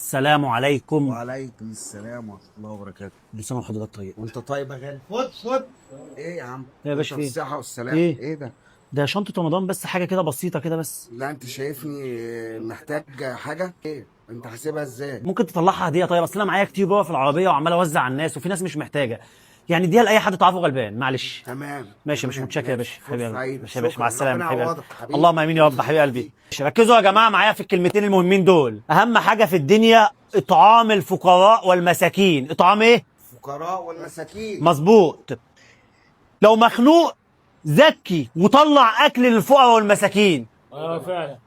السلام عليكم. وعليكم السلام ورحمة الله وبركاته. كل سنة وحضرتك طيب. وانت طيب يا غالي. خد خد. ايه يا عم؟ يا باشا انت في إيه؟ بالصحة والسلامة. ايه؟ ايه ده؟ ده شنطه رمضان بس، حاجة كده بسيطة كده بس. لا انت شايفني محتاج حاجة؟ ايه؟ انت حاسبها ازاي؟ ممكن تطلعها هديه؟ طيب اصل انا معايا كتير جوه في العربية وعمال اوزع على الناس، وفي ناس مش محتاجه، يعني اديها لاي حد تعرفه غلبان، معلش. تمام. ماشي يا باشا، تمام، متشكر يا ماشي. باشا حبيبي فرصة قلبي. سعيدة. ماشي يا باشا، شكرا. مع السلامة ربنا حبيبي قلبي. يعوضك حبيبي. اللهم امين يا رب حبيب قلبي. ركزوا يا جماعة معايا في الكلمتين المهمين دول. اهم حاجة في الدنيا اطعام الفقراء والمساكين. اطعام ايه؟ الفقراء والمساكين. مظبوط. لو مخنوق زكي وطلع اكل للفقراء والمساكين. اه فعلا.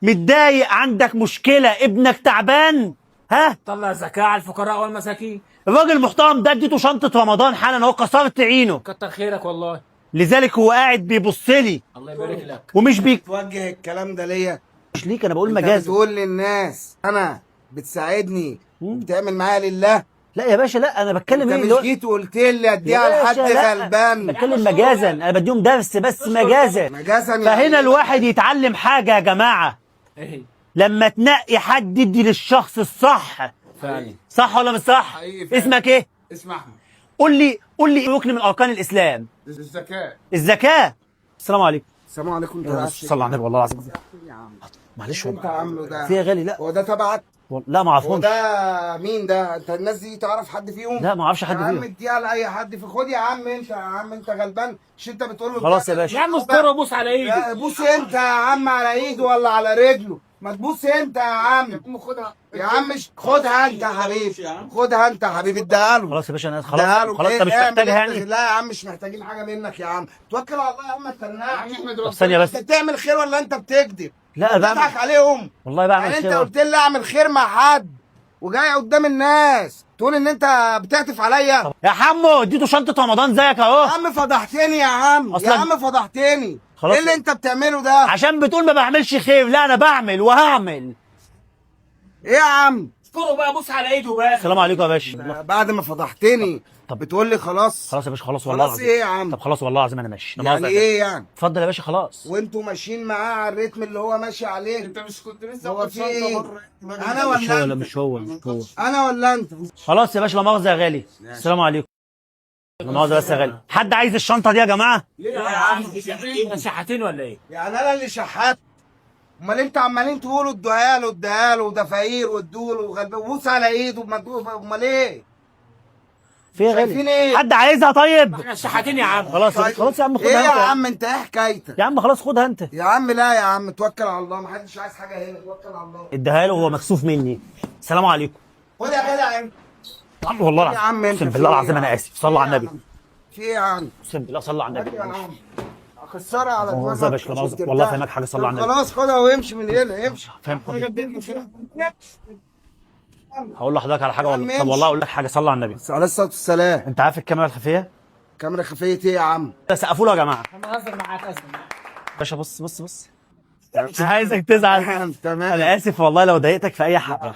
متضايق، عندك مشكلة، ابنك تعبان، ها، طلع زكاة على الفقراء والمساكين. الراجل المحترم ده اديته شنطه رمضان حالا اهو، كسرت عينه. كتر خيرك والله. لذلك هو قاعد بيبص لي الله يبارك لك. ومش بيك. توجه الكلام ده ليا؟ مش ليك، انا بقول انت مجازا. بتقول للناس انا بتساعدني بتعمل معايا لله؟ لا يا باشا لا، انا بتكلم انت ايه مش اللي هو- جيت وقلت لي اديها يا لحد باشا لا، غلبان؟ بتكلم مجازا، انا بديهم درس بس مجازا. مجازا يعني فهنا إيه؟ الواحد يتعلم حاجة يا جماعة، ايه لما تنقي حد يدي للشخص الصح. فعلا. صح ولا مش صح؟ حقيقي فعلا. اسمك ايه؟ اسمع احمد. قول لي، قول لي ركن من اركان الاسلام. الزكاة. الزكاة. السلام عليكم. السلام عليكم. انت رايح فين؟ صلى على النبي والله العظيم. يا عم معلش انت والله. عامله ده في يا غالي؟ لا هو ده تبعك؟ لا ما هو اعرفهمش. ده مين ده؟ انت الناس دي تعرف حد فيهم؟ لا ما اعرفش حد يا عم فيهم. اديها لاي حد في. خد يا عم انت، يا عم انت غلبان، مش انت بتقول له خلاص يا باشا. يا عم اذكره بوس على ايده. لا، بوس انت يا عم على ايده ولا على رجله؟ ما تبوس انت يا عم. خدها يا عم مش خدها انت يا حبيبي، خدها انت يا حبيبي، اديها له. خلاص يا باشا انا اديها خلاص له. خلاص، انت مش ايه، اعمل محتاجها انت. يعني. لا يا عم مش محتاجين حاجة منك يا عم، توكل على الله يا عم، ما تستناش. طب ثانية بس. انت بتعمل خير ولا انت بتكذب؟ لا بتضحك بعمل عليهم والله بعمل يعني. انت خير. قلت لي اعمل خير مع حد وجاي قدام الناس تقول ان انت بتعطف عليا؟ يا حمو اديته شنطه رمضان زيك اهو. يا عم فضحتني يا عم، أصلاً- يا عم فضحتني. خلاص. ايه اللي انت بتعمله ده؟ عشان بتقول ما بعملش خير، لا انا بعمل وهعمل. ايه يا عم؟ اذكره بقى بوس على ايده بقى. السلام عليكم يا باشا. بعد ما فضحتني طب- بتقول لي خلاص؟ خلاص يا باشا، خلاص والله خلاص العظيم. ايه يا عم؟ طب خلاص والله العظيم انا ماشي. لا يعني مؤاخذة يا ايه يعني؟ اتفضل يا باشا خلاص. وانتوا ماشيين معاه على الريتم اللي هو ماشي عليه؟ انت مش كنت لسه هو واخد في ايه؟ شنطة بره؟ انا مش هو، ولا لا انت؟ مش هو، مش هو. انا ولا انت؟ خلاص يا باشا، لا مؤاخذة يا غالي. السلام عليكم. لا مؤاخذة بس يا غالي، حد عايز الشنطة دي يا جماعة؟ ليه يا عم شحاتين ولا ايه؟ يعني انا اللي شحات؟ امال انت عمالين تقولوا ادوها له اديها له وده فقير وادوا له وغلبان وبوس على ايده وما تدوه- امال ايه؟ في يا شايفين غالي ايه؟ حد عايزها؟ طيب احنا شحاتين يا عم. خلاص خلاص يا عم ايه خدها يا انت. عم انت ايه حكايتك؟ يا عم خلاص خدها انت. يا عم لا يا عم توكل على الله، محدش عايز حاجة هنا، توكل على الله. اديها له وهو مكسوف مني. السلام عليكم. خد يا جدع انت. والله يا العظيم عم انت اقسم في بالله ايه العظيم يا انا عم؟ اسف. صلى على النبي. في ايه يا عم؟ اقسم بالله صلى على النبي. يا عم خسارة على والله دماغك يا باشا، لا عشان مؤاخذة. ترتاح. والله فاهمك حاجة، صلى على طب النبي. خلاص خدها وامشي من هنا، امشي. فاهم هقول لحضرتك على حاجة يا عم والله. طب امشي. والله اقول لك حاجة، صلى على النبي. عليه الصلاة والسلام. انت عارف الكاميرا الخفية؟ كاميرا خفيه ايه يا عم؟ سقفوا له يا جماعة. انا بهزر معاك اصلا. باشا بص بص بص، مش عايزك تزعل. تمام. انا اسف والله لو ضايقتك في اي حاجة.